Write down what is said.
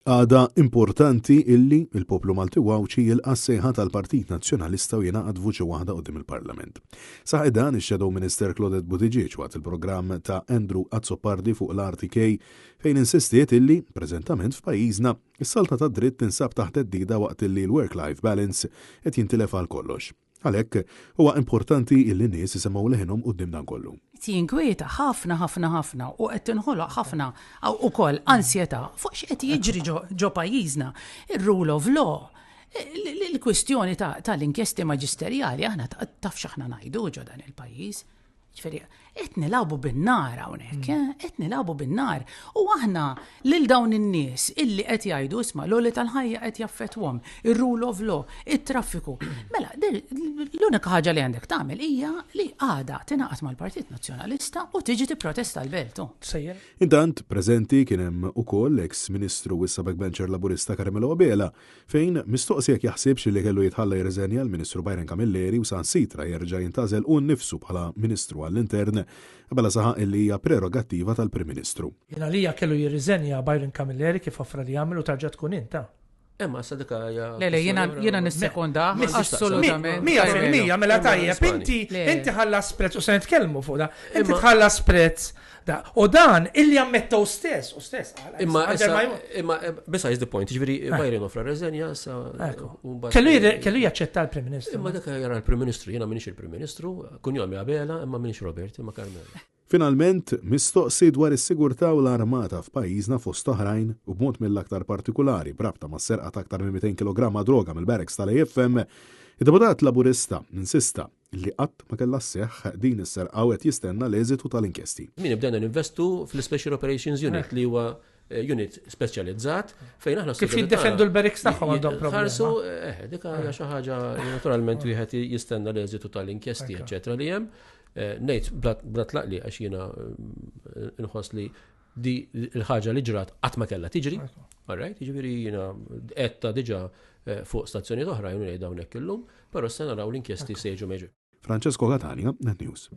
Għada importanti illi il-poplu Malti u Għawdxi jilqa' s-sejħa tal-Partit Nazzjonalista u jingħaqad vuċi waħda quddiem il-Parlament. Saħqet dan ix-Shadow Minister Claudette Buttigieg waqt il-programm ta' Andrew Azzopardi fuq l-RTK fejn insistiet illi, preżentament f'pajjiżna, is-saltna tad-dritt tinsab taħt theddida waqt illi l-work-life balance qed jintilef għal kollox. Għalhekk, huwa importanti illi n-nies isemgħu leħinhom quddiem dan kollu. Qed jinkwieta ħafna ħafna ħafna u qed tinħoloq ħafna ukoll ansjetà fuq x'qed jiġri ġo pajjiżna. Ir-rule of law, il-kwistjoni tal-inkjesti maġisterjali aħna taf x'aħna ngħidu ġo dan il-pajjiż. Ġifieri, qed nilagħbu bin-nar hawnhekk, mm. eh? qed nilagħbu bin-nar. U aħna lil dawn in-nies illi qed jgħidu isma' l-għoli tal-ħajja qed jaffettwhom, ir-rule of law, it-traffiku. Mela, l-unika ħaġa li għandek tagħmel hija li għada tingħaqad mal-Partit Nazzjonalista u tiġi tipprotesta l-beltu. Sejjer. Intant, preżenti kien hemm ukoll eks Ministru u issa backbencher Laburista Carmelo Abela Fejn mistoqsi jekk jaħsibx li kellu jitħalla jirriżenja l-Ministru Byron Camilleri u saħansitra jerġa' jintgħażel hu nnifsu bħala Ministru għall-Intern, Abela saħaq illi hija prerogattiva tal-Prim Ministru. Jien għalija kellu jirriżenja Byron Camilleri kif offra li jagħmel u tarġa' tkun int, ta. Imma sa dik hija. Le, le, jiena jiena nissekonda assolutament. 100% mela tajjeb, inti inti ħallas prezz u se nitkellmu fuq da. Inti tħallas prezz Da, u dan illi ammetta u stess, u stess. Imma, imma, besides the point, ġviri, eh. Byron offra reżenja, sa. Kellu kellu jaċċetta l-Prim Ministru. Imma dak jara l-Prim Ministru, jiena minix il-Prim Ministru, kunjomi Abela, imma minix Robert, imma Carmelo. Finalment, mistoqsi dwar is-sigurtà u l-armata f'pajjiżna fost oħrajn u b'mod mill-aktar partikulari b'rabta mas-serqa ta' aktar minn 200 kilogramma droga mill-barracks tal-AFM, id-deputat Laburista insista li qatt ma kellha sseħħ din is-serqa u qed jistenna l-eżitu tal-inkjesti. Min bdejna ninvestu fl-Special Operations Unit li huwa eh, unit speċjalizzat fejn aħna Kif jiddefendu l-barracks tagħhom għandhom problemi. Ħarsu, eh, dik hija xi ħaġa li naturalment wieħed jistenna l-eżitu tal-inkjesti, eċetera li hemm. Eh, ngħid bla tlaqli għax jiena eh, nħoss li di l-ħaġa li ġrat qatt ma kellha tiġri. All right, jiġifieri jiena qedta diġà eh, fuq stazzjonijiet oħra jien ngħid hawnhekk illum, però se naraw l-inkjesti se jiġu meġu. Francesco Catania, Net News.